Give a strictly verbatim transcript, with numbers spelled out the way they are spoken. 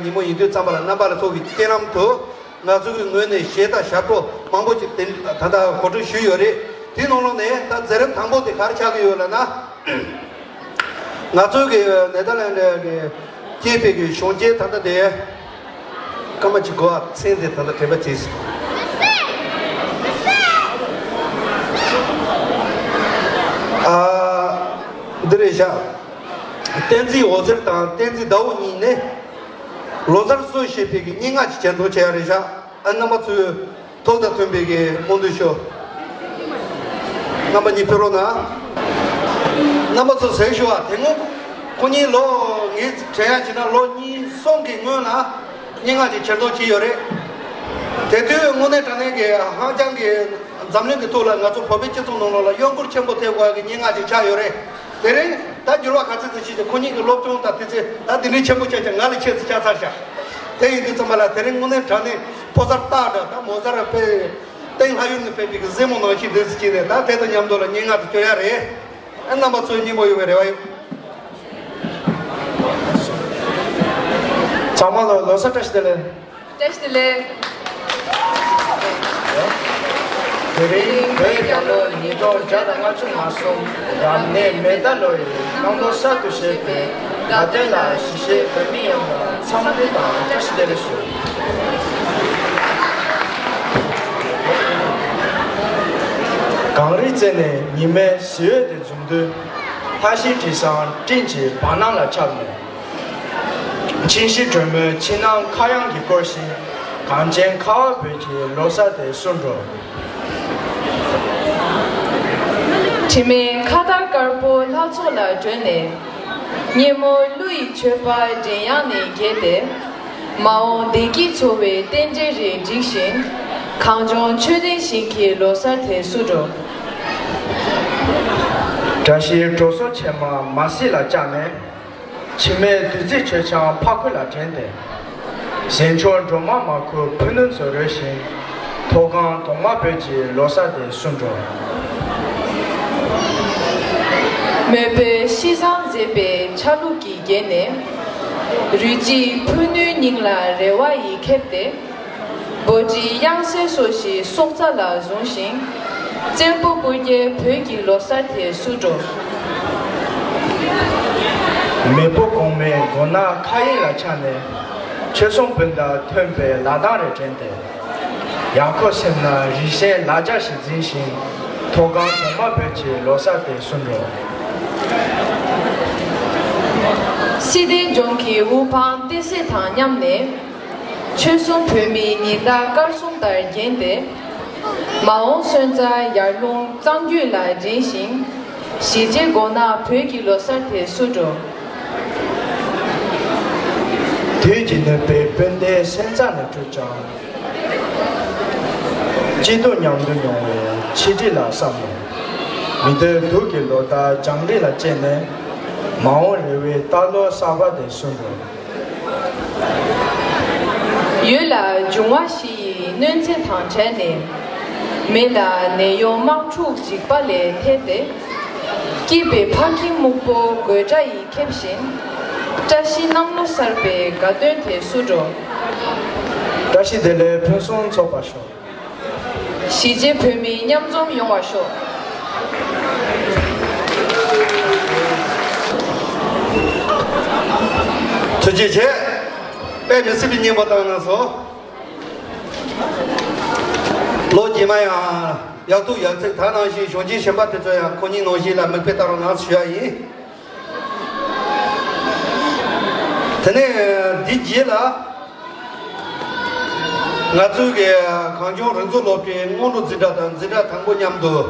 ཉིན་མོ་ཡིན་དུས་ཙམ་པ་ལ་རྣམ་པ་ལ་སོགས་ཀྱི་རྟེན་རྣམས་དུ། ང་ཚོ་གི་ངོས་ནས་གཞས་དང་ཞབས་བྲོ་མང་པོ་ཅིག་དེ་ད་ལྟ་གོ་སྒྲིག་ཞུས་ཡོད་རེད། དེའི་ནང་ལོགས་ནས་ད་མཛད་རིམ་དང་པོ་དེ་ག་རེ་ཆགས་ཀྱི་ཡོད་ལབ་ན། ང་ཚོ་གི་ནེ་ཐར་ལེན་ཌི་གི་སྐྱེས་པའི་གི་གཞོན་སྐྱེས་ད་ལྟ་དེ་སྐར་མ་གཅིག་གོ་བ་མཚན་དེ་ད་ལྟ་དྲན་པ་བྱས་སོང་། ཨ། འདི་རེད་ཤག་བསྟན་འཛིན་འོད་ཟེར་དང་བསྟན་འཛིན་ཟླ་བོ་གཉིས་ནས་ལོ་གསར་གསོལ་ཞེས་པའི་གི་སྙན་ངག་ཅིག་གྱེར་འདོན་བྱས་ཡ་རེད་ཤག་ཨ། རྣམ་པ་ཚོས་ཐུགས་དང་མཐུན་པའི་གི་སྨོན་འདུན་ཞུ། རྣམ་པ་གཉིས་ཕེབས་རོགས་གནང་། རྣམ་པ་ཚོ་གཟིགས་ཞུ་བ། དེ་སྔོན་ཁོ་གཉིས་ལོ་ངས་དྲན་ཡ་བྱས་ན་ལོ་གཉིས་གསུམ་གི་སྔོན་ལ་སྙན་ངག་ཅིག་གྱེར་འདོན་བྱས་ཡོད་རེད། དེ་དུས་དངོས་གནས་དྲང་གནས་ཀྱི་ཧང་ཅང་གི་འཛམ་གླིང་གི་ཐོག་ལ་ང་ཚོ་བོད་པའི་སྤྱི་ཚོགས་ནང་ལོགས་ལ་གཡོ་འགུལ་ཆེན་པོ་ཐེབས་དགོས་ཀྱི་སྙན་ངག་ཅིག་ཆགས་ཡོད་རེད། དེ་རིང་ད་འགྱུར་བ་ག་ཚོད་ཙམ་ཕྱིན་ཏེ་ཁོ་གཉིས་ཀྱི་སློབ་སྦྱོང་དང་དེ་ཚོ་ད་དེ་འདྲའི་ཆེན་པོ་ཆགས་ཀྱང་ང་ལ་ཁྱད་ཚོ་ཆགས་ཚར་ཤག་དེ་ཡིན་དུས་ཙམ་པ་ལ་དེ་རིང་དངོས་གནས་དྲང་གནས་ཕོ་གསར་སྟག་འདྲ་ད་མོ་གསར་དཔེ་སྟེང་ལྷ་ཡུལ་ནས་ཕེབས་པའི་གི་གཟིགས་མོ་ནང་བཞིན་འདུག་ཟེར་གྱིས་ནས་ད་དེ་དང་མཉམ་དུ་ལ་སྙན་ངག་དེ་སྐྱོར་ཡ་རེད། ཨ། རྣམ་པ་ཚོའི་སྙིང་པོ་ཡོང་བའི་རེ་བ་ཡོད། ཚང་མ་ལ་ལོ་གསར་བཀྲ་ཤིས་བདེ་ལེགས། བཀྲ་ཤིས་བདེ་ལེགས། དེ་རིང་བོད་རྒྱལ་ལོ་ཉིས་སྟོང་བརྒྱ་དང་ལྔ་བཅུ་ང་གསུམ་རབ་གནས་མེ་རྟ་ལོའི་གནམ་ལོ་གསར་དུ་བཞད་པའི་དགའ་སྟོན་ལ་གཞིས་བྱེས་བོད་མི་ཡོངས་ལ་འཚམས་འདྲི་དང་བཀྲ་ཤིས་བདེ་ལེགས་ཞུ། གངས་རིའི་རྩེ་ནས་ཉི་མའི་གཟི་འོད་དེ་འཛུམ་དུས། ལྷ་གཞིས་དྲི་བཟང་སྤྲིན་གྱི་བར་སྣང་ལ་ཁྱབ་ནས། མཆིན་བཞི་དྲོན་མོའི་ཕྱི་ནང་ཁ་གཡང་གིས་བསྐོར་ཞིང་། གངས་ཅན་ཁ་བ་བོད་ཀྱི་ལོ་གསར་དེ་བསུ་འགྲོ། དྲི་མེད་ཁ་དར་དཀར་པོ་ལྷ་ཚོགས་ལ་སྒྲོན་ནས། སྙན་མོ་གླུ་ཡི་མཆོད་པ་མགྲིན་དབྱངས་ནས་རྒྱས་ཏེ། མ་འོངས་བདེ་སྐྱིད་འཚོ་བའི་རྟེན་འབྲེལ་རེ་བསྒྲིགས་ཤིང་། གངས་ལྗོངས་ཆོས་ལྡན་ཞིང་གི་ལོ་གསར་དེ་བསུ་འགྲོ། བཀྲ་ཤིས་སྤྲོ་གསོལ་ཕྱེ་མ་མ་སྲིད་ལ་བཅག་ནས། འཆི་མེད་བདུད་རྩིའི་མཆོད་ཆང་ཕ་ཁུ་ལ་བྲན་ཏེ། གཟན་ཆུང་སྒྲོལ་མ་མ་ཁུ་ཕུ་ནུ་ཚོ་རོལ་བཞིན། མཐོ་སྒང་གདོང་དམར་བོད་ཀྱི་ལོ་གསར་དེ་བསུ་འགྲོ། མོས་པའི་ཤིས་བཟང་མཛེས་པའི་ཆ་ལུགས་ཀྱིས་བརྒྱན་ནས། རུས་གཅིག་ཕུ་ནུའི་སྙིང་ལ་རེ་བ་ཡིས་ཁེབས་ཏེ། འབོལ་སྤྲིན་གཡང་སའི་སོ་བཞིའི་སྲོག་རྩ་ལ་བཟུང་ཞིང་། བཙན་པོ་སྐུ་རྒྱལ་བོད་ཀྱི་ལོ་གསར་དེ་བསུ་འགྲོ། མེས་པོ་གོང་མའི་མགོ་ནག་མཁའ་དབྱིངས་ལ་འཕྱར་ནས། ཆོལ་གསུམ་སྤུན་ཟླ་མཐུན་པའི་ལ་རྡང་རེ་བྲན་ཏེ། ཡང་ཁོ་སེམས་ན་རིགས་ཞེན་ལ་རྒྱ་ཞིག་འཛིན་ཞིང་། མཐོ་སྒང་གདོང་དམར་བོད་ཀྱི་ལོ་གསར་དེ་བསུ་འགྲོ། བསིལ་ལྡན་ལྗོངས་ཀྱི་དབུ་འཕང་བསྟོད་གསོལ་དང་མཉམ་ནས། ཆོལ་གསུམ་བོད་མིའི་ཉི་ཟླ་སྐར་གསུམ་ལྟར་བརྒྱན་ཏེ། མ་འོངས་སོན་རྩ་ཡར་ཀླུང་གཙང་རྒྱུད་ལ་འདྲེན་ཞིང་། གཞིས་བྱེས་མགོ་ནག་བོད་ཀྱི་ལོ་གསར་དེ་བསུ་འགྲོ། དུས་ཀྱི་ནུས་པས་སྤུན་ཟླའི་སེམས་རྩ་ནས་འཁྲུགས་ཀྱང་། སྐྱིད་སྡུག་མཉམ་དུ་མྱོང་བའི་ཆིག་སྒྲིལ་ལ་བསམ་ནས། མི་སྡོད་སྡུག་གི་ལོ་ཟླ་རྒྱང་རིང་ལ་བཅད་ནས། མ་འོངས་རེ་བའི་རྟ་ལོ་གསར་པ་དེ་བསུ་འགྲོ། ཡུལ་ལ་འབྱུང་བ་བཞི་ཡི་གནོད་འཚེ་དང་བྲལ་ནས། མི་ལ་ནད་གཡོག་དམག་འཁྲུག་འཇིགས་པ་ལས་ཐར་ཏེ། སྐྱིད་པའི་ཕ་ཁྱིམ་སྨུག་པོ་དགོད་སྒྲ་ཡིས་ཁེབས་བཞིན། བཀྲ་ཤིས་གནམ་ལོ་གསར་པའི་དགའ་སྟོན་དེ་བསུ་འགྲོ། བཀྲ་ཤིས་བདེ་ལེགས་ཕུན་སུམ་ཚོགས་པར་ཤོག། གཞིས་བྱེས་བོད་མི་མཉམ་འཛོམས་ཡོང་བར་ཤོག། ཐུགས་རྗེ་ཆེ། དཔེ་མི་སྲིད་པའི་སྙན་པོ་བཏང་གནང་སོང་། ལོ་རྗེས་མ་ཡང་ཡག་ཐུག་ཡག་ཚིག་ད་ནང་བཞིན་གཞོན་སྐྱེས་གཞན་པ་དེ་ཚོ་ཡང་ཁོ་གཉིས་ནང་བཞིན་ལ་མིག་དཔེ་ལྟ་རོགས་གནང་ཞུ་ཡ་ཡིན། དེ་ནས་འདི་རྗེས་ལ། ང་ཚོའི་གི་གངས་ལྗོངས་རིག་འཛིན་སློབ་གྲྭའི་སྔོན་འགྲོ་འཛིན་གྲྭ་དང་འཛིན་གྲྭ་དང་པོ་མཉམ་དུ།